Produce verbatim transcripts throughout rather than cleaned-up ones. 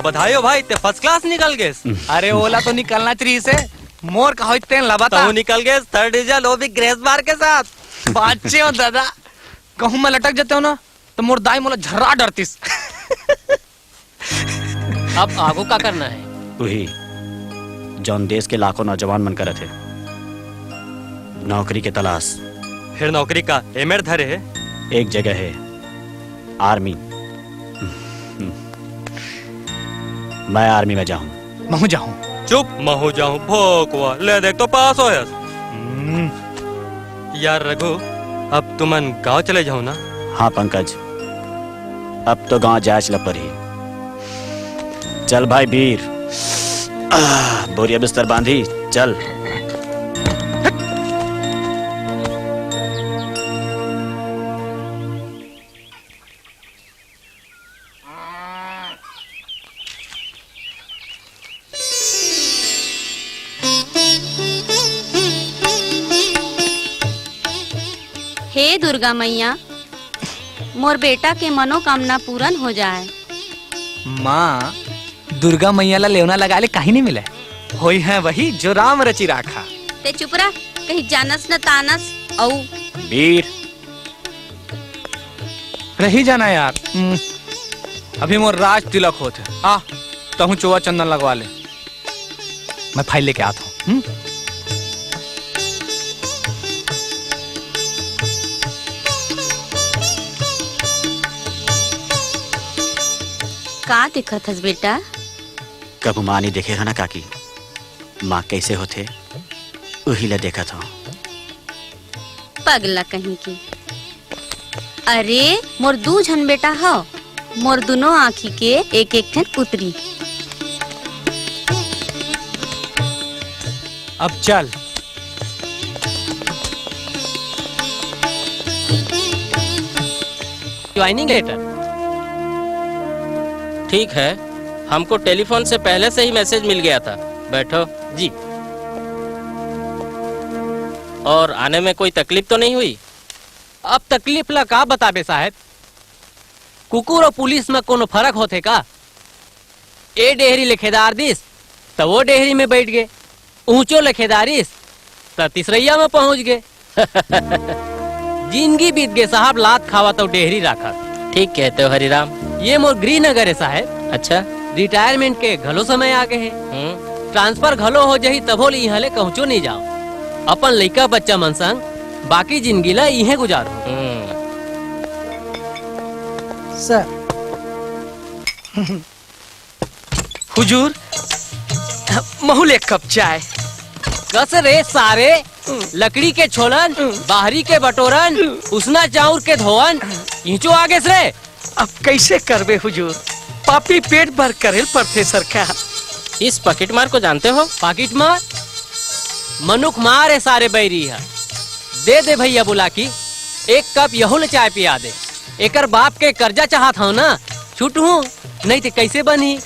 बधाई हो भाई, ते फर्स्ट क्लास निकल गेस। अरे, ओला तो निकलना चाहिए से। मोर का होई तेन ला बता। तहूँ निकल गेस थर्ड डिवीजन, वो भी ग्रेस मार्क के साथ। बाचे हो दादा, कहूँ मैं लटक जाते हो ना, तो मोर दाई मोला झर्रा डरतीस। अब आगू का करना है? उही, जौन देश के लाखों नौजवान मन करत हे, नौकरी के तलाश। फिर नौकरी का एमेर धरे हे? एक जगह है, आर्मी। मैं आर्मी में जाऊं। महू जाऊं। चुप, महू जाऊं, भोकवा। ले देख तो पास होयस। हम्म। यार रघु, अब तुमन गांव चले जाओ ना। हाँ पंकज, अब तो गांव जायच ल परही। चल भाई बीर, आह, बोरिया बिस्तर बांधी, चल। हे दुर्गा मैया, मोर बेटा के मनोकामना पूरन हो जाए। माँ, दुर्गा मैया ला लेवना लगाए ले काहीं नहीं मिले। होई है वही जो राम रचि राखा। ते चुप रह, कहीं जानस न तानस। अऊ बीर, रही जाना यार। हम्म, अभी मोर राज तिलक होत हे। आ, तहूँ चोवा चंदन लगवा ले। मैं फाइल लेके आत हूँ। हम्म? का देखत हस बेटा? कभू माँ नहीं देखे है ना काकी, माँ कैसे होथे, उही ला देखत हूँ। पगला कहीं की। अरे, मोर दू झन बेटा हव, मोर दुनो आँखी के एक एक ठन पुतरी। अब चल। Joining letter. ठीक है, हमको टेलीफोन से पहले से ही मैसेज मिल गया था। बैठो। जी। और आने में कोई तकलीफ तो नहीं हुई? अब तकलीफ ला का बताबे साहेब, कुकुर अउ पुलिस म कोनो फरक होथे का? ए डेहरी ले खेदार दिस, त वो डेहरी में बइठ गे, ऊंचो ले खेदारिस, त तीसरइया म पहुंच गे। जिनगी बीत गे साहब, लात खावत अउ डेहरी राखत। ठीक कहते हो हरिराम। ये मोर गृह नगर हे साहेब। अच्छा। रिटायरमेंट के घलो समय आ गे हे। हम्म। ट्रांसफर घलो हो जही, तभो ले इहां ले कहूंचो नइ जांव। अपन लइका बच्चा मन संग बाकी जिनगी ला इहें गुजारो। हम्म। सर। हुजूर, महू ले एक कप चाय। कस रे सारे, लकड़ी के छोलन, बाहरी के बटोरन, उसना चाउर के धोवन, इचो आगेस रे। अब कइसे करबे हुजूर, पापी पेट भर करे ल परथे सरकार। इस पॉकेट मार को जानते हो? पॉकेट मार? मनुख मार हे सारे बैरी ह। दे दे भइया बुलाकी, एक कप यहू ल चाय पिया दे। एकर बाप के करजा चाहत हंव ना, छुटहूं, नहीं ते कइसे बनही?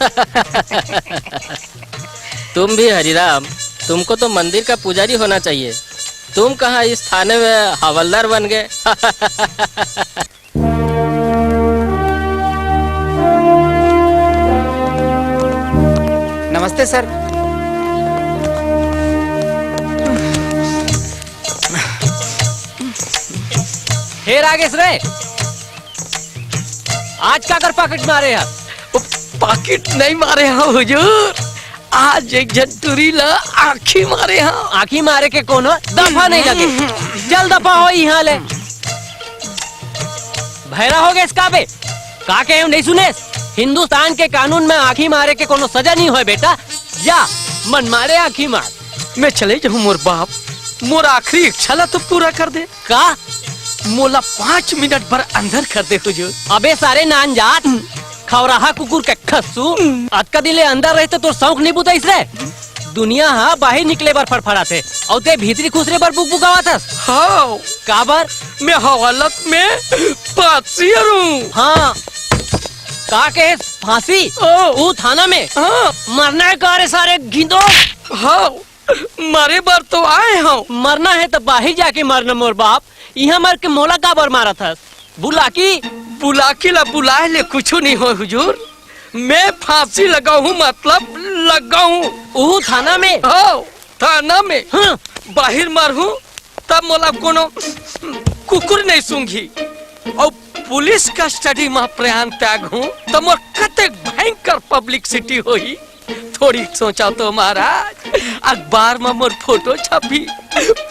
तुम भी हरिराम, तुमको तो मंदिर का पुजारी होना चाहिए। तुम कहाँ इस थाने में हवलदार बन गए? नमस्ते सर। फेर आगेस रे। आज काकर पॉकेट मारे हस? वो पॉकेट नहीं मारे हंव हुजूर, आज एक झन टुरी ला आँखी मारे हंव। आँखी मारे के कोनो दफा नहीं लगे। चल दफा हो इहां ले। भैरा हो गेस का बे? का कहेंव नहीं सुनेस? हिंदुस्तान के कानून में आँखी मारे के कोनो सजा नहीं होय बेटा। जा, मन मारे आँखी मार। मैं चले जाहूं मोर बाप, मोर आखिरी इच्छा ला तो पूरा कर दे। का? मोला पाँच मिनट भर अंदर कर दे हुजूर। अबे सारे नान जात, खौराहा कुकुर के खस्सू, अतका दिन ले अंदर रहे तो तोर शौक नहीं बुताइस रे। दुनिया हा बाहिर निकले बर फड़फड़ाथे, अउ ते भीतरी खुसरे बर बुकबुकावत हस। हाँ। काबर? मैं हवालत में फांसी हूँ। हाँ। का कहे फांसी? ओ। ऊ थाना में? हाँ। मरना है का रे सारे घिंदो? हाँ। मरे बर तो आए हंव। मरना हे त बाहिर जाके मरना मोर बाप, इहां मर के मोला काबर मारत हस? बुलाकी। बुलाकी ला बुलाए ले कुछु नहीं होय हुजूर, मैं फांसी लगाहूं, मतलब लगाहूं। उहू थाना में? हो, थाना में। हाँ। बाहिर मरहूं, तब मोला कोनो कुकुर नहीं सूंघी। अउ पुलिस कस्टडी म प्राण त्यागहूं, त मोर कतेक भयंकर पब्लिसिटी होही। थोड़ी सोचा तो महाराज, अखबार म मोर फोटो छपही,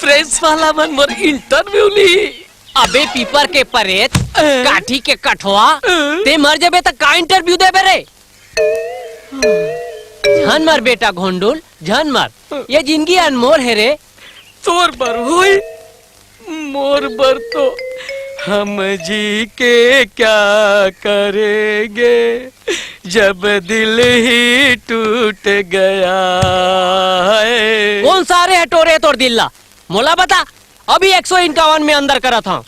प्रेस वाला मन मोर इंटरव्यू ली। अबे पीपर के परेत, अ? काठी के कठवा, अ? ते मर जबे त का इंटरव्यू देबे रे? झन मर बेटा घोंडुल, झन मर। ये जिंदगी अनमोल हे रे। तोर बर होई, मोर बर तो हम जी के क्या करेंगे जब दिल ही टूट गया है। कौन सारे हे टोरे तोर दिल ला? मोला बता, अभी एक सौ इक्यावन में अंदर करत हंव।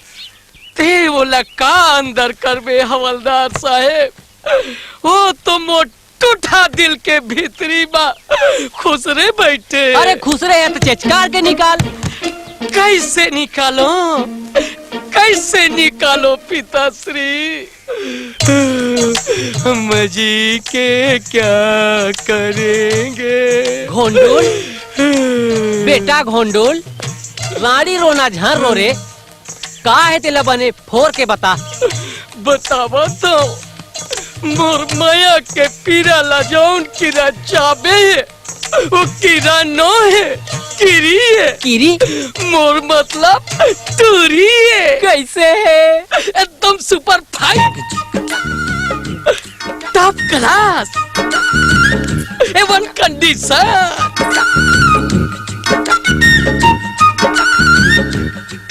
ते ओला का अंदर करबे हवलदार साहेब? वो तो मोर टूटा दिल के भीतरी म खुसरे बइठे। अरे खुसरे हे त चेचकार के निकाल। कैसे निकालों, कैसे निकालों पिताश्री? हम जी के क्या करेंगे? घोंडुल, बेटा घोंडुल, राड़ी रोना झन रो रे। का हे तेला बने फोर के बता। बतावा तो, मोर मया के पीरा ला जौन कीरा चाबे हे, वो कीरा नो हे, किरी हे। किरी? मोर मतलब टूरी हे। कैसे हे? एकदम super fine, top class, A one condition.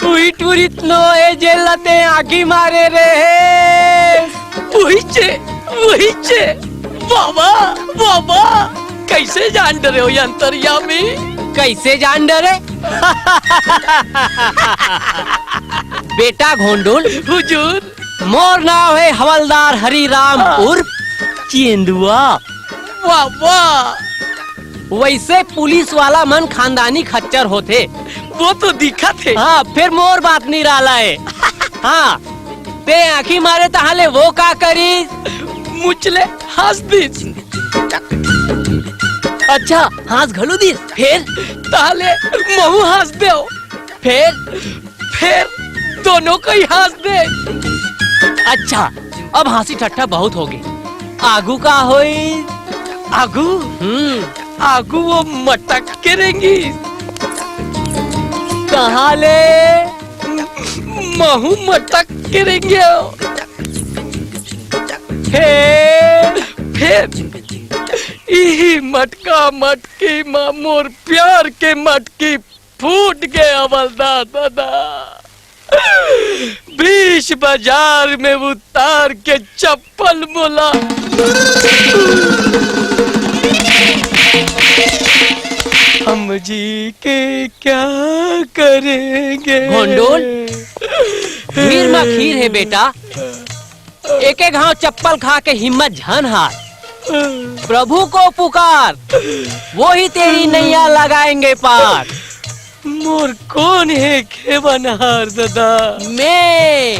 उहिच उहिच नो ए जेला ते आँखी मारे रे हे। उहिचे, उहिचे। बाबा, बाबा, कैसे जान डरे हो अंतर्यामी? कैसे जान डरे? बेटा घोंडुल। हुजूर। मोर नाव हे हवलदार हरिराम हाँ। उर्फ चेंदुआ। वाह, वाह। वैसे पुलिस वाला मन खानदानी खच्चर होथे। वो तो दिखत हे। हाँ, फिर मोर बात निराला हे। हाँ, ते आँखी मारे तहाले वो का करिस? मुचले हंस दिस। अच्छा, हंस घलो दिस, फिर? तहाले महू हंस देव। फिर? फिर दोनों कोई हंस दे। अच्छा, अब हंसी ठट्ठा बहुत होगे। आगू का होई? आगू? हम्म। आगू वो मटक के रेंगी। कहाँ ले? महू मटक के रेंगे। फिर? फिर? इही मटका मटकी मा मोर प्यार के मटकी फूट गे हवलदार दादा। बीच बाजार में उतार के चप्पल मोला। हम जी के क्या करेंगे? घोंडुल, भीड़ मा खीर हे बेटा। एक एक घाव चप्पल खा के हिम्मत झन हार। प्रभु को पुकार, वो ही तेरी नैया लगाएंगे पार। मोर कोन हे खेवनहार दादा? मैं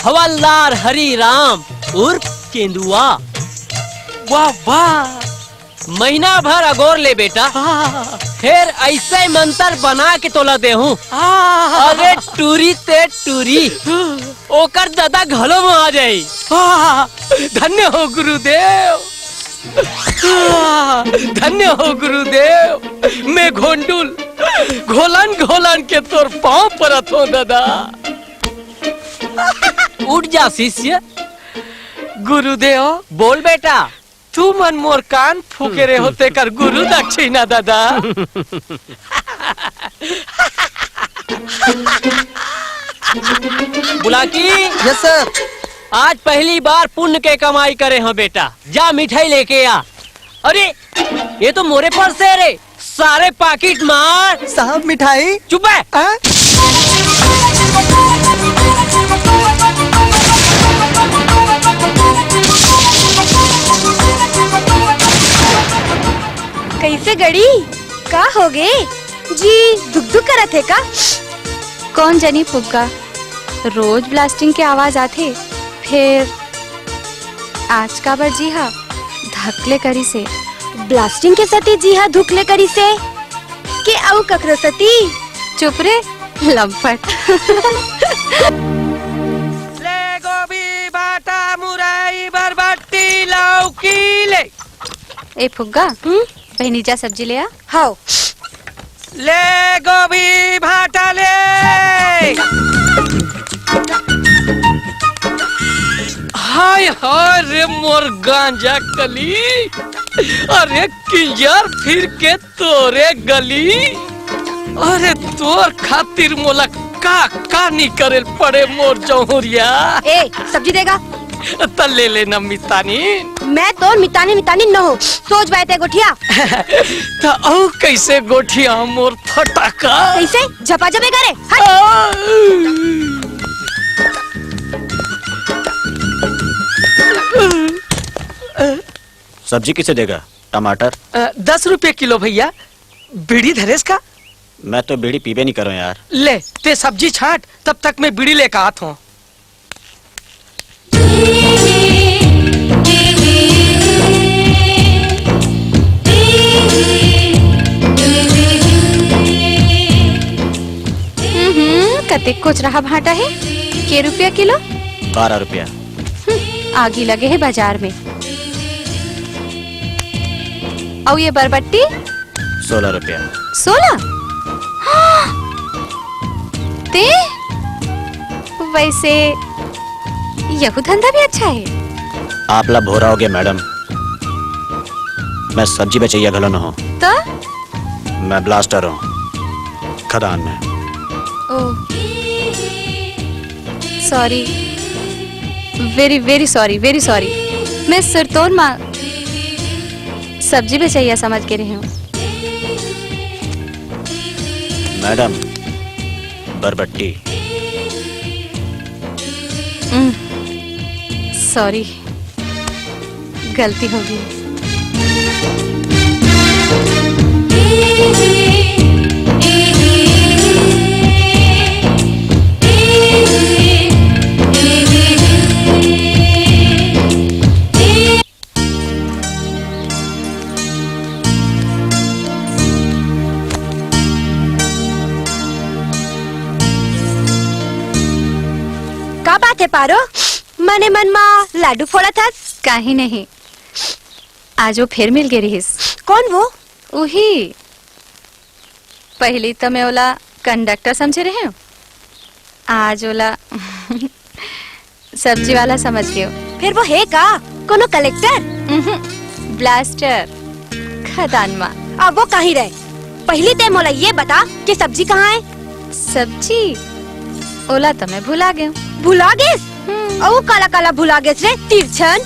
हवलदार हरि राम उर्फ चेंदुआ। वाह, वाह। महीना भर अगोर ले बेटा। हाँ। फेर ऐसे मंतर बना के तोला देहूं। हाँ। अरे टूरी ते टूरी, ओकर ददा घलो म आ जाई। हाँ। धन्य हो गुरुदेव। हाँ। धन्य हो गुरुदेव। मैं घोंडुल घोलन घोलन के तोर पांव परत हो ददा। उठ जा शिष्य। गुरुदेव। बोल बेटा। तुमन मोर कान फूके रहे हो, तेकर गुरु दक्षिणा ददा। बुलाकी। Yes sir. आज पहली बार पुण्य के कमाई करे हो बेटा, जा मिठाई लेके आ। अरे, ये तो मोरे पर्स हे रे। सारे पाकिट मार। साहब, मिठाई। चुप है। हाँ? कैसे गड़ी? का होगे? जी दुख दुख करत हे का? कौन जनी फुग्गा, रोज ब्लास्टिंग के आवाज आथे, फेर आज काबर जी हा? धकले करिसे। ब्लास्टिंग के सती जी हा धुकले करिसे। के अउ कखरो सती? चुप रे, लंपट। ले गोभी, भाटा, मुरई, बरबट्टी, लौकी ले। ए फुग्गा, हम्म? बहिनी जा सब्जी ले आ। हव। ले गोभी भाटा ले। हाय हाय रे मोर गांजा कली, अरे किंजर फिर के तोरे गली। अरे तोर खातिर मोला का का नी करे पड़े मोर जौहरिया। ए, सब्जी देगा? त ले लेना मितानी। मैं तोर मितानी मितानी न हो, सोच बैठे गोठिया। त अउ कैसे गोठिया मोर फटाका? कैसे झपा जबे करे? हट। आ! सब्जी किसे देगा? टमाटर? अ, दस रुपये किलो भैया। बीड़ी धरेस का? मैं तो बीड़ी पीबे नहीं करो यार। ले, ते सब्जी छांट, तब तक मैं बीड़ी लेकर आत हूँ। हम्म, कतेक कोचरहा भांटा हे? के रुपया किलो? बारह रुपया। हम्म, आगी लगे हे बाजार में। अउ ये बरबट्टी? सोलह रुपया। सोलह? हाँ। ते? वैसे यहू धंधा भी अच्छा है। आप ला भोरा हो गया मैडम, मैं सब्जी बेचैया घलो न हूँ। तो? मैं ब्लास्टर हूँ खदान में। ओ, sorry, very very sorry, very sorry। मैं सुरतोन माँ सब्जी बेचैया समझ के रहे हूँ। मैडम, बरबट्टी। हम्म, sorry, गलती हो गई। का बात है पारो? मने मन मा लाडू फोड़त हस? काहीं नहीं, आज वो फेर मिल गे रिहिस। कौन वो? उही, पहिली त मैं ओला कंडक्टर समझे रहेंव, आज ओला सब्जी वाला समझ गेंव। फेर वो हे का कोनो कलेक्टर? उहुं, ब्लास्टर। खदान मा। अब वो काहीं रहे, पहिली ते मोला ये बता के सब्जी कहाँ हे? सब्जी? ओला त मैं भुला गेंव। भुला गेस? हम्म। अउ काला काला भुला गेस रे तिरछन?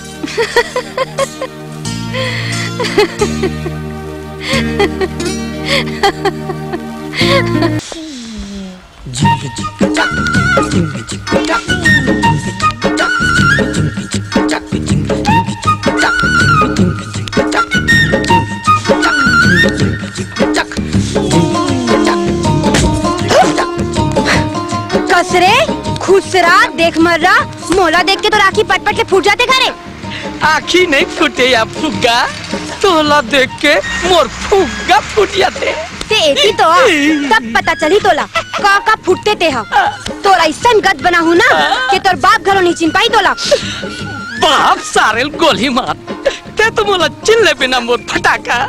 कस रे खुसरा, देख मर्रा, मोला देख के तोर आँखी पटपट ले फूट जाथे का रे? आँखी नहीं फूटे या फुग्गा, तोला देख के मोर फुग्गा फूट जाथे। ते एती तो आ, तब पता चलही तोला, का का फूटथे ते हा। तोर अइसन गत बनाहूँ ना, कि तोर बाप घलो नहीं चिन्ह पाही तोला। बाप सारेल गोली मार, ते तो मोला चिन्ह लेबे ना मोर फटाका।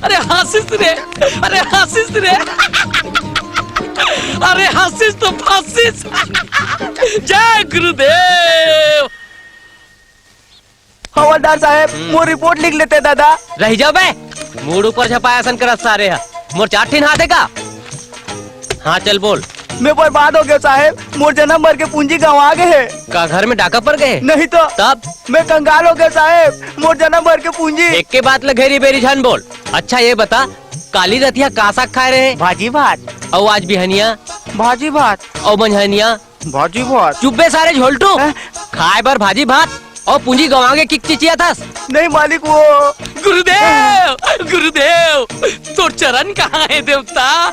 अरे हँसिस रे, अरे हँसिस रे, अरे हँसिस तो फँसिस। जय गुरुदेव। हवलदार साहेब, हम्म। मोर रिपोर्ट लिख लेते दादा। रहि जा बे, मूड़ ऊपर झपाय असन करत सारे ह। मोर चार ठिन हाथ हे का? हाँ, चल बोल। मैं बर्बाद हो गेंव साहेब, मोर जनम भर के पूंजी गंवा गे हे। का घर में डाका पर गे हे? नहीं तो। तब? मैं कंगाल हो गेंव साहेब, मोर जनम भर के पूंजी। एके बात ल घेरी बेरी झन बोल। अच्छा ये बता, काली रतिहा का साग खाय रहे? भाजी भात। अउ आज बिहनिया? भाजी भात। अउ मंझनिया? भाजी भात। चुप बे सारे झोलटू। हैं? खाय बर भाजी भात अउ पूंजी गंवा गे किक चिचियाथस। नहीं मालिक, वो गुरुदेव, गुरुदेव, तोर चरण कहाँ हे देवता?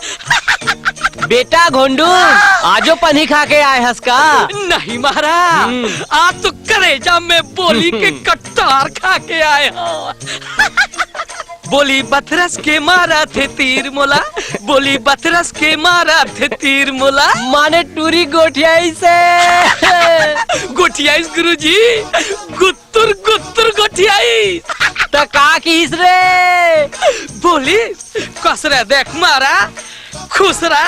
बेटा घोंडू, आजो पनही खा के आए हस का? नहीं महाराज, हम्म। आज तो करेजा में बोली के कट्टार खा के आए हँव। बोली बथरस के मारथे तीर मोला, बोली बथरस के मारथे तीर मोला। माने टूरी गोठियाइस हे। गोठियाइस गुरुजी, गुत्तुर गुत्तुर गोठियाइस। त का किहिस रे? बोली, कस रे देख मारा, खुसरा,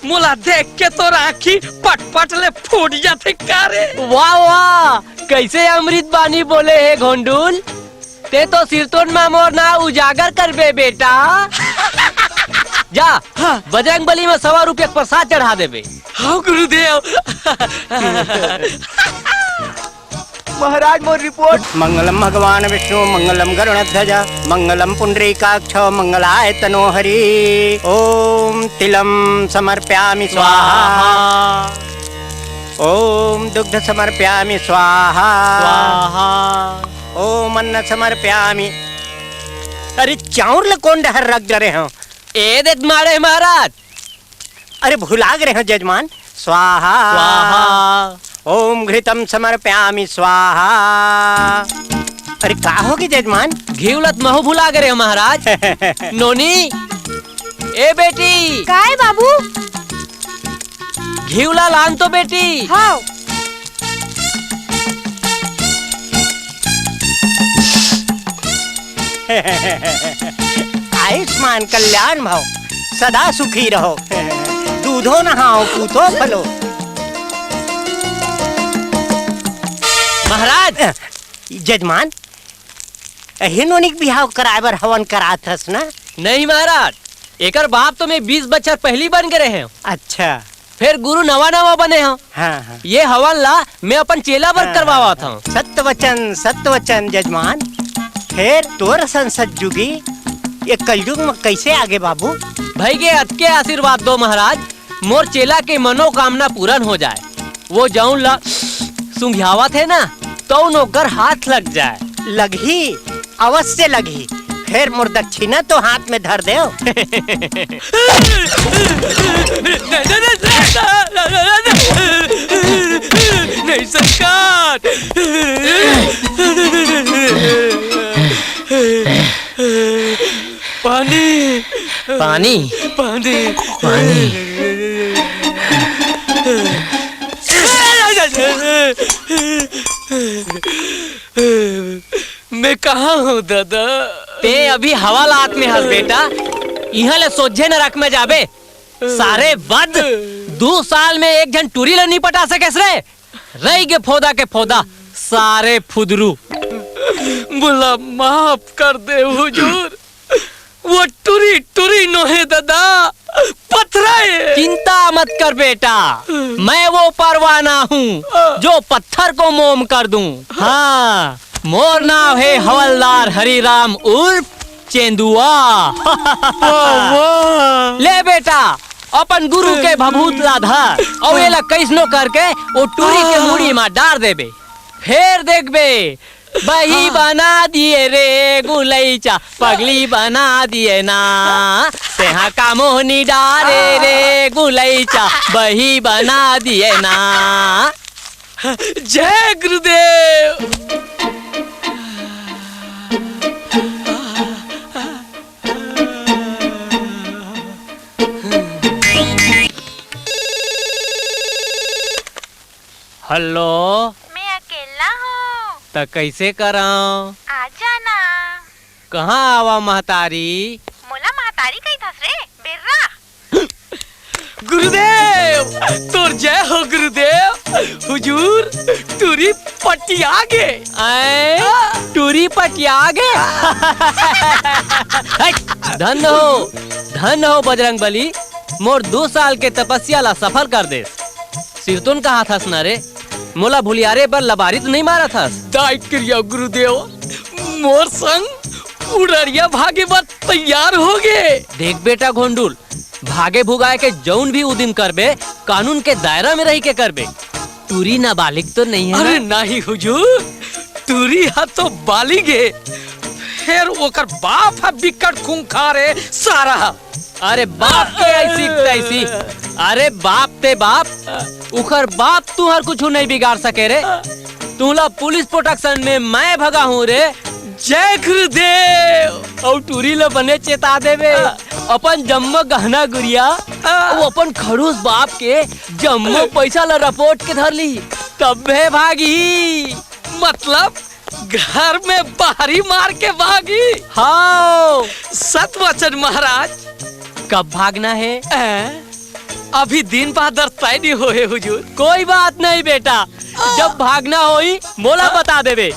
मोला देख के तोर आँखी पटपट ले फूट जाथे का रे? वाह, वाह, कइसे अमृत बानी बोले हे घोंडुल। तें तो सिरतोन म मोर नाव उजागर करबे बेटा। जा, हाँ। बजरंग बली म सवा रुपया के प्रसाद चढ़ा देबे। हाँ गुरुदेव। महाराज, मोर रिपोर्ट। मंगलम भगवान विष्णु, मंगलम गरुड़ध्वज, मंगलम पुंडरीकाक्ष, मंगलाय तनो हरि। ओम तिलम समर्पयामि स्वाहा। स्वाहा। ओम दुग्ध समर्पयामि स्वाहा। स्वाहा। ओम अन्न समर्पयामि। अरे, चाउर ल कोन डहर रख डरे हव? ए देख मारे महाराज। अरे, भुला गे हव जजमान। स्वाहा। स्वाहा। ओम घृतम समर्पयामि स्वाहा। अरे, का होगे जजमान? घीव ल त महू भुला गे हव महाराज। नोनी, ए बेटी। काय बाबू? घीव ला लान तो बेटी। हाँ। आयुष्मान कल्याण भव, सदा सुखी रहो। दूधो नहाओ, पूतो फलो। महाराज। जजमान, एही नोनी के बिहाव कराय बर हवन करात हस ना? नहीं महाराज, एकर बाप तो मैं बीस बछर पहिली बन गे रहेंव। अच्छा। फेर गुरु नवा नवा बने हंव। हाँ, हाँ। ये हवन ला मैं अपन चेला बर हाँ, करवावत हाँ, हंव। सत्य वचन, सत्य वचन जजमान। फेर तोर असन सतजुगी ये कलयुग म कइसे आगे बाबू? भई गे अतके आशीर्वाद दो महाराज, मोर चेला के मनोकामना पूरन हो जाय। वो जऊन ला सुंघियावत हे ना, तऊन ओकर हाथ लग जाय। लगही, अवश्य लगही। फेर मोर दक्षिणा तो हाथ में धर देव। नहीं, नहीं, नहीं, नहीं, सरकार। पानी। पानी? पानी। पानी। मैं कहाँ हंव दादा? तें अभी हवा लात में हस बेटा, इहाँ ले सोझे नरक में जाबे। सारे बद, दू साल में एक झन टूरी ल नी पटा सकेस रे। रहि गे फोदा के फोदा, सारे फुदरू। मोला माफ कर दे हुजूर, वो टूरी, टूरी नोहे दादा, पथरा हे। चिंता मत कर बेटा, मैं वो परवाना हूँ जो पत्थर को मोम कर दूँ। हाँ, मोर नाव हे हवलदार हरिराम उर्फ चेंदुआ। वाह, वाह। ले बेटा, अपन गुरु के भभूत ला धर अउ एला कइसनो करके ओ टूरी के मुड़ी मा डार देबे। फेर देखबे, बही बना दिए रे गुलैचा, पगली बना दिए ना। तेहा का मोहनी डारे रे गुलैचा, बही बना दिए ना। जय गुरुदेव। हेलो। मैं अकेला हूँ। त कइसे करंव? आ जाना। कहाँ आवा महतारी? मोला महतारी कहिथस रे, बेर्रा। गुरुदेव, तोर जय हो गुरुदेव। हुजूर, टूरी पटिया गे। आय, टूरी पटिया गे। हट, धन हो, धन हो बजरंग बली, मोर दू साल के तपस्या ला सफल कर देस। सिरतोन कहाथस ना रे, मोला भुलियारे बर लबारी तो नहीं मारथस? दाई क्रिया गुरुदेव, मोर संग उड़रिया भागे बर तैयार हो गे। देख बेटा घोंडुल, भागे भुगाए के जउन भी उदिम करबे, कानून के दायरा में रहि के करबे। टूरी नाबालिग तो नहीं है अरे ना? नहीं हुजूर, टूरी हा तो बालिग हे। फेर ओकर बाप ह बिकट खूंखार हे सारा। अरे बाप के ऐसी तैसी। अरे बाप ते बाप, उखर बाप तुहर कुछु नहीं बिगाड़ सके रे। तुहला पुलिस प्रोटेक्शन में मैं भगा हूँ रे। जय गुरुदेव। अउ टूरी ल बने चेता देबे। अपन जम्मो गहना गुरिया, अउ अपन खड़ूस बाप के जम्मो पैसा ल रपोट के धर ली, तब्बे भागही। मतलब घर में बाहरी मार के भागी। हाव। सत वचन महाराज। कब भागना हे? अभी दिन बादर तय नहीं होए हुजूर। कोई बात नहीं बेटा, जब भागना होई मोला बता देबे,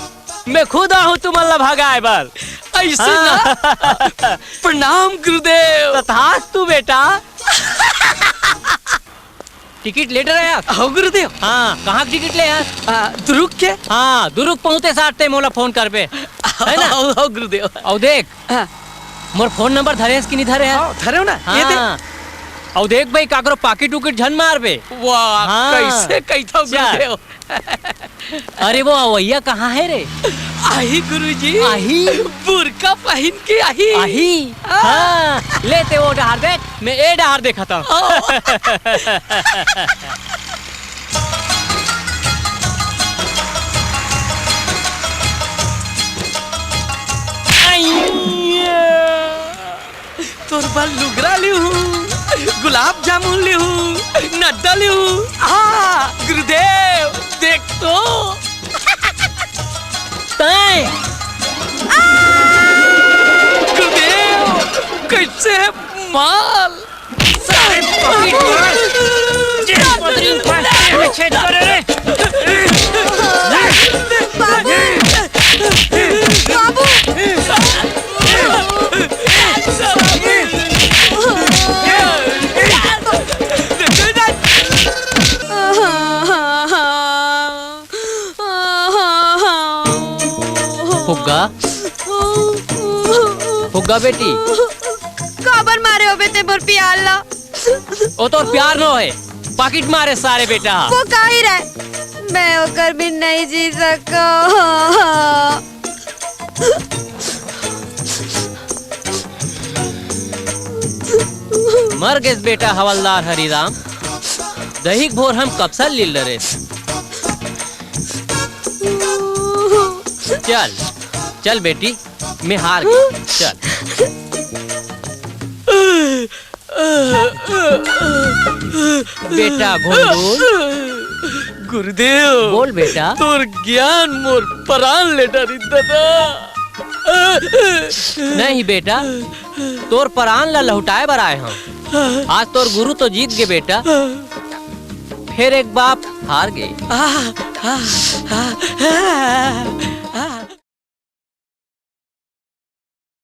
मैं खुद आहूँ तुमन ला भगाए बर। ऐसे ना। प्रणाम गुरुदेव। तथास्तु बेटा। टिकट ले डरे यार। हो गुरुदेव। हाँ, कहाँ के टिकट ले यार? आ, दुरुग के। हाँ, दुरुग पहुँचते साथ ते मोला फोन करबे, है ना? हो, हो गुरुदेव। अउ देख, हाँ। मोर फोन नंबर धरे हस कि नहीं धरे हस? हाँ, धरे हो ना, ये दे। हाँ। अउ देख भाई, काकरो पाकिट उकिट झन मारबे। वाह, हाँ। कैसे कहता चल। गुरुदेव। अरे वो अवैया कहाँ हे रे? आही गुरुजी। आही? बुरका पहिन के आही। आही? हाँ। हाँ, ले ते वो डहार देख, मैं ए डहार देखत हूँ। ओ। तोर बर लुगरा लिहूं, गुलाब जामुन लिहूं, नड्डा लिहूं। हाँ, गुरुदेव, देख तो। तैं। गुरुदेव, कैसे है माल? सारे पकड़ मार। जिस पदरी में फंस के छेद करे रे। बाबू! बाबू! फुग्गा, फुग्गा बेटी। काबर मारे होबे ते मोर पियाल ला? ओ तोर प्यार नो हे, पाकिट मारे सारे बेटा। वो काही रहे, मैं ओकर बिन नहीं जी सको। मर गेस बेटा हवलदार हरिराम, दहिक भोर हम कपसा लील डरेस। चल, चल बेटी, मैं हार गेंव। चल। बेटा घुंडून। गुरुदेव। बोल बेटा। तोर ज्ञान मोर परान ले डरिस दादा। नहीं बेटा, तोर परान ला लहुटाए बर आए हंव। आज तोर गुरु तो जीत गे बेटा, फेर एक बाप हार गे।